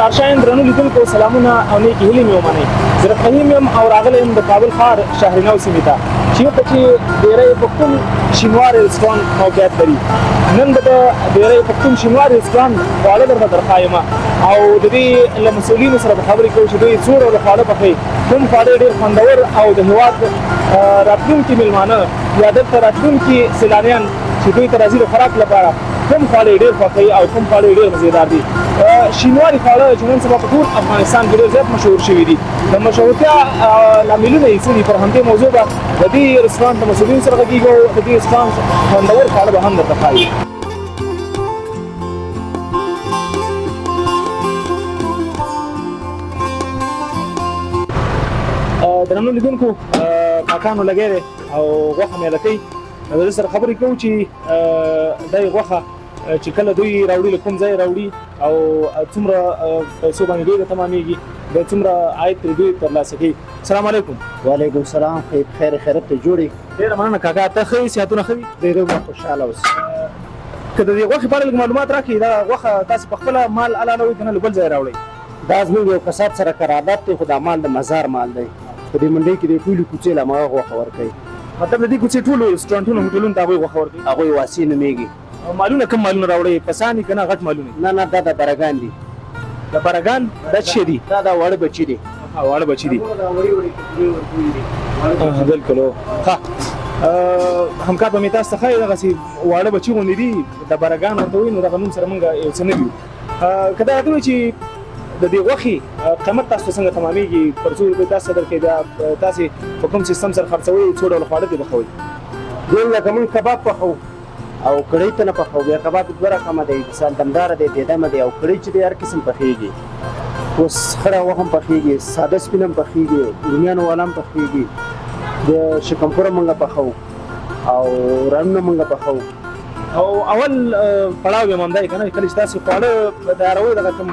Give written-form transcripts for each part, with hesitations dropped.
چارشاین درنو لیدونکو سلامونه او نیکې هیلې مې ومنئ. زه فهیم یم او راغلی یم د کابل ښار شهر نو سیمې ته، چیرته چې ډیری پښتون شینوار رستورانت موقعیت لري. نن به د ډیری پښتون شینوار رستورانت خواړه درته درښایم او د دې له مسؤلینو سره به خبرې کوو چې دوی څو ډوله خواړه پخوي، کوم خواړه ډېر خوندور او د هېواد راتلونکي میلمانه یا دلته راتلونکي سیلانیان چې دوی ته راځي د خوراک لپاره کوم خواړه یې ډېر خوښوي او کوم خواړه یې ډېر مزیدار دي. شینواري خواړه چې نن سبا په ټول افغانستان کې ډېر زیات مشهور شوي دي، د مشهورتیا لاملونه یې څه دي، پر همدې موضوع به د دې رستورانت له مسؤلینو سره غږېږو او د دې رستورانت خوندور خواړه به هم درته ښایو. درنو لیدونکو، کاکانو لګی دی او غوښه مې لکۍ د سره خبرې کوو چې دا غوښه چې کله دوی راوړي، له کوم ځای راوړي او څومره پیسو باندې دوی ته تمامېږي، د څومره عاید ترې دوی ترلاسه کوي. السلام علیکم. وعلیکم السلام. خیر خیر خیرت ته جوړې؟ ډېره مننه کاکا، ته ښه یې؟ صحتونه ښه دي؟ ډېر خوشحاله اوسې. که د دې غوښې په اړه لږ معلومات راکړئ، دا غوښه تاسې په خپله مال حلالوئ که نه له بل ځایه راوړئ؟ دا زموږ یو قصاب سره قرارداد دی، خو دا مال د مزار مال دی. په دې منډۍ کې د ټولې کوڅې له هماغه غوښه ورکوي. مطلب د دې کوڅې ټولو رستورانټونو هوټلونو ته هغوی غوښه ورکوي؟ هغوی واسي نومېږي. مالونه کوم مالونه راوړئ، پسان دي که نه غټ مالونه؟ نه نه، دا د برګان دي. د برګان دا څه شی دي؟ دا واړه بچي دي. واړه بچي دي. بالکل، ښه همکار به مې تاسو ته ښایي، دغسې واړه بچي غوندې دي، د برګان ورته وایي، نو دغه نوم سره مونږ یو څه نه یو. که دا راته ووایي چې د دې غوښې قیمت تاسو ته څنګه تمامېږي، پر څو روپۍ تاسو ته درکوي، بیا تاسې په کوم سیستم سره خرڅوئ، څو ډوله خواړه دې پخوئ؟ دویم لکه مونږ کباب پخوو او کړۍ ته نه پخوو. بیا کباب دوه رقمه دی، مثال دمداره دی، بېدمه دی، او کړۍ چې دی هر قسم پخېږي. اوس خړه غوښه هم پخېږي، ساده سپین هم پخېږي، رومیانو والا هم پخېږي، د شکمپوره مونږ پخوو او رنونه مونږ پخوو. او اول پړاو یې همدا دی که نه، کله چې تاسې خواړه تیاروئ، دغه کوم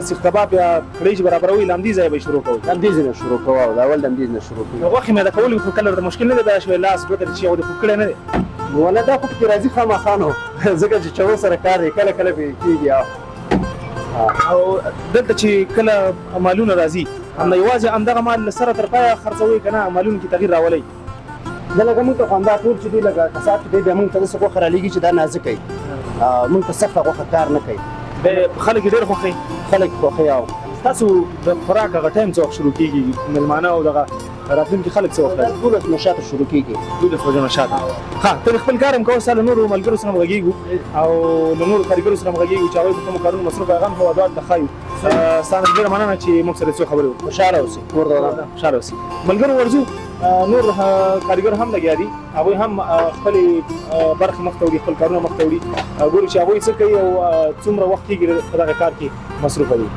سیخ کباب یا کړۍ چې برابروئ، له همدې ځایه به یې شروع کوئ؟ له همدې ځای نه شروع کوو او د اول د همدې ځای نه شروع کوو. غوښې میده کول خو کله درته مشکل نه دی پیدا شوی، لاس ګوته دې چې یو دې خوږ کړی نه دی؟ ولا دا خو پکې راځي خامخا، نو ځکه چې چړو سره کار دی، کله کله پکې کېږي. او دلته چې کله مالونه راځي، هم یوازې همدغه مال له سره تر پایه خرڅوئ که نه مالونو کې تغییر راولئ؟ نه، لکه موږ ته خو همدا ټول چې دی، لکه قصاب چې دی، بیا موږ ته داسې غوښه رالیږي چې دا نازکه وي، موږ ته سخته غوښه کار نه کوي. خلک یې ډېر خوښوي؟ خلک خوښوي. او ستاسو د خوراک هغه ټایم څه وخت شروع کېږي، مېلمانه او دغه راتلونکي خلک څه وخت راځي؟ 12 نه شاته شروع کېږي. 12 بجو نه شاته. ښه، ته خپل کار هم کوه، ستا له نورو ملګرو سره هم غږېږو او له نورو کاریګرو سره هم غږېږو چې هغوی په کومو کارونو مصروف، هغه هم هېوادوالو ته ښایو. ستا نه ډېره مننه چې موږ سره څو خبرې وکړې. خوشحاله اوسئ، کور ته ودان. خوشحاله اوسئ. ملګرو ورځو، نور کاریګر هم لګیا دي، هغوی هم خپلې برخې مخته وړي، خپل کارونه مخته وړي. ګورو چې هغوی څه کوي او څومره وخت کېږي په دغه کار کې مصروفه دي.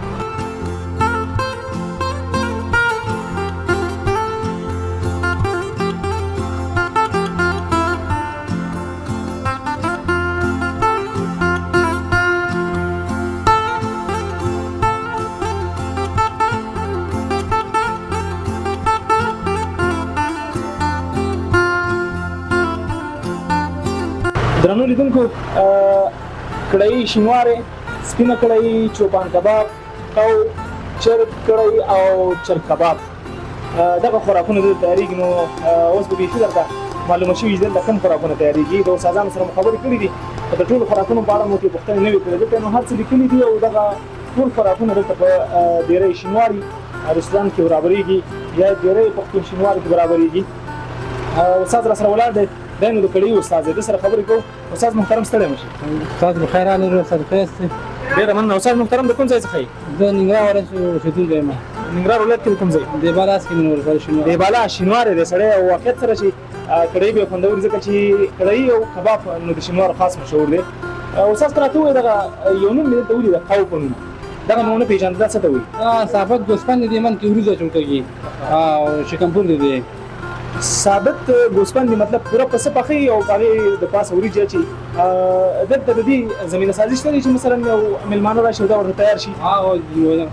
درنو لیدونکو، کړهي شینوارې، سپینه کړهي، چوپان کباب او چرګ کړهي او چرګ کباب، دغه خوراکونه دلته تیارېږي. نو اوس به بیخي درته معلومه شوي چې دلته کوم خوراکونه تیارېږي. د استادانو سره مو خبرې کړې دي، خو د ټولو خوراکونو په اړه مو ترې پوښتنې نه وې کړې. دلته نو هر څه لیکلي دي او دغه ټول خوراکونه دلته په ډېری شینواري رستورانت کې برابرېږي یا ډېری پښتون شینواري کې برابرېږي. استاد را سره ولاړ دی، دی نو د کړۍ استاد دی، ده سره خبرې کوو. استاد محترم، ستړی مه شئ. استاد بخیر راغلی، استاد ښه یاست؟ ډېره مننه. استاد محترم، د کوم ځای څخه یې؟ زه ننګرهار ولایت اوسېدونکی یم. ننګرهار ولایت کې د کوم ځای؟ د بالا کې مې ورسره شینواری. د بالا شینواری دی سړی، او واقعیت سره چې کړۍ به خوندور، ځکه چې کړۍ او کباب نو د شینوارو خاص مشهور دی. استاد که راته ووایې، دغه یو نوم مې دلته ولید، قو په نوم، دغه مې ونه پېژانده، دا څه ته وایي؟ دا ثابت ګوسفند دی، من کې وریجې اچول کېږي او شکمپور دی دی. ثابت ګوسفند دی، مطلب پوره پسه پخوي او په هغې د پاسه وریجې اچوي. دلته د دې زمینه سازي شته چې مثلا یو مېلمانه راشي او دا ورته تیار شي؟ هو،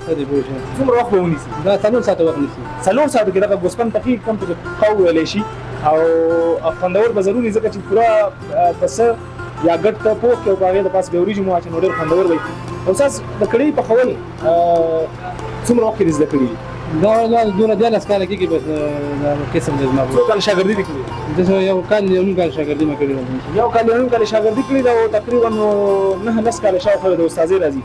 ښه دی، پوه شئ. څومره وخت به ونیسي؟ دا 4 ساعته وخت نیسي. 4 ساعتو کې دغه ګوسفند پخېږي، کوم ته چې قو ویلی شي، او خوندور به ضرور وي، ځکه چې پوره پسه یا ګډ ته پوخ کړي او په هغې د پاسه بیا وریجې مو واچوي، نو ډېر خوندور وي. استاد، د کړۍ پخول څومره وخت کې زده کړي؟ دا دا دوره 13 کاله کېږي، بس دا قسم دی زما. څو کال شاګردي دي کړې؟ داسې یو کال یو نیم کال شاګردي ما کړې ده. یو کال یو نیم کال شاګردي کړې ده او تقریبا 9-10 کاله شاوخوا د استادۍ راځي.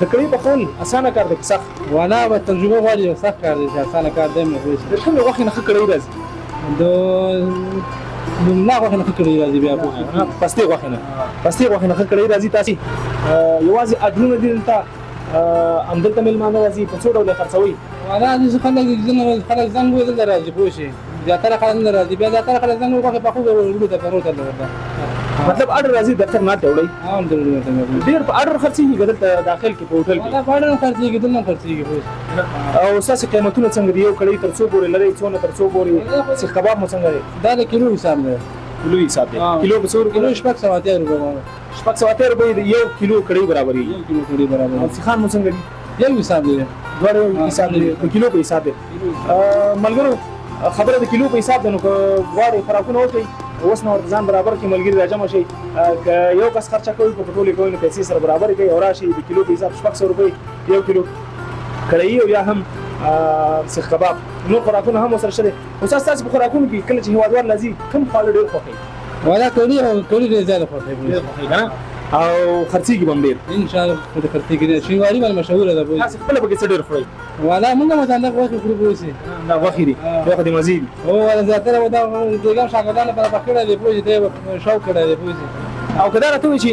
د کړۍ پخول اسانه کار دی که سخت؟ والا به تجربه غواړي، یو سخت کار دی چې اسانه کار دی نه پوه. د کومې غوښې نه ښه کړۍ راځي؟ د ملا غوښې نه ښه کړۍ راځي بیا پوه. پستې غوښې نه، پستې غوښې نه ښه کړۍ راځي. تاسو یوازې اډرونه دي دلته، همدلته مېلمانه راځي؟ په څو ډوله خرڅوئ؟ والا داسې خلک، ځینې خلک زنګ وهي، دلته راځي پوه شي. زیاتره خلک دلته راځي، بیا زیاتره خلک زنګ وهي، غوښې پخو وړو ته ورته ورته. مطلب اډر راځي، دفتر نه ته وړئ؟ هم دلته ورته. ډېر په اډر خرڅېږي که دلته داخل کې په هوټل کې؟ والا په اډر خرڅېږي، دلته خرڅېږي پوه شي. او ستاسو قیمتونه څنګه دي؟ یو کړۍ تر څو پورې لرئ، څو نه تر څو پورې؟ سیخ کباب مو څنګه دی؟ دا د کیلو حساب دی. کیلو حساب دی؟ کیلو په څو روپۍ؟ کیلو 680 روپۍ. 680 روپۍ د یو کیلو کړۍ برابرېږي؟ یو کیلو کړۍ برابر. او سیخان مو څنګه دي؟ یو حساب دی. دواړه یو حساب دی، په کیلو په حساب دی. ملګرو، خبره د کیلو په حساب ده، نو که غواړئ خوراکونه وکړئ، اوس نو ورته ځان برابر کړئ، ملګري راجمع شئ. که یو کس خرچه کوي، په ټولې کوئ، نو پیسې سره برابرې کړئ او راشئ. د کیلو په حساب 600 روپۍ یو کیلو کړهي او یا هم سیخ کباب، نور خوراکونه هم ورسره شته. استاد، ستاسو په خوراکونو کې کله چې هیوادوال راځي، کوم خواړه ډېر خوښوي؟ والا کړي او کړي ډېر زیات خوښوي. ډېر خوښوي که نه؟ او خرڅېږي به هم ډېر؟ ان شاء الله خرڅېږي. شینواري باندې مشهوره ده پوه. تاسو خپله پکې څه ډېر خورئ؟ والا موږ هم دا غوښې خورو پوه شي. دا غوښې دي، غوښه د مزې دي. او والا زیاتره دا دیګم شاګردانو لپاره پخ کړی دی پوه شي، دی شوق کړی دی پوه شي. او که دا راته ووایي چې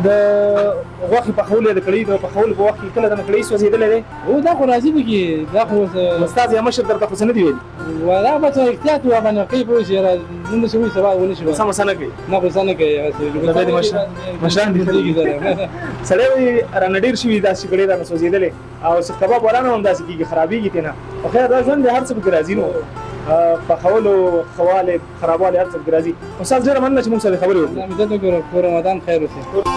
د غوښې پخولو یا د کړۍ د پخولو په وخت کې کله دنه کړۍ سوځېدلی دی؟ او دا خو راځي پکې، دا خو استاد یا مشر درته خو څه نه دي ویلي؟ والا بس احتیاط و باندې کوي پوه شي، نن څه وي سبا ونه شي. سم سم نه کوي؟ نه، غوسه نه کوي. دا د مشران دي. سړی وایي رانه ډېر شوي داسې کړۍ رانه سوځېدلې، او سیخ کباب والا نه هم داسې کېږي، خرابېږي ترې نه. خو خیر، دا ژوند دی، هر څه پکې راځي، نو پخولو ښه والی، خرابوالی، هر څه پکې راځي. استاد، ډېره مننه چې موږ سره خبرې وکړې. عزت وکړو، رمضان خیر اوسې.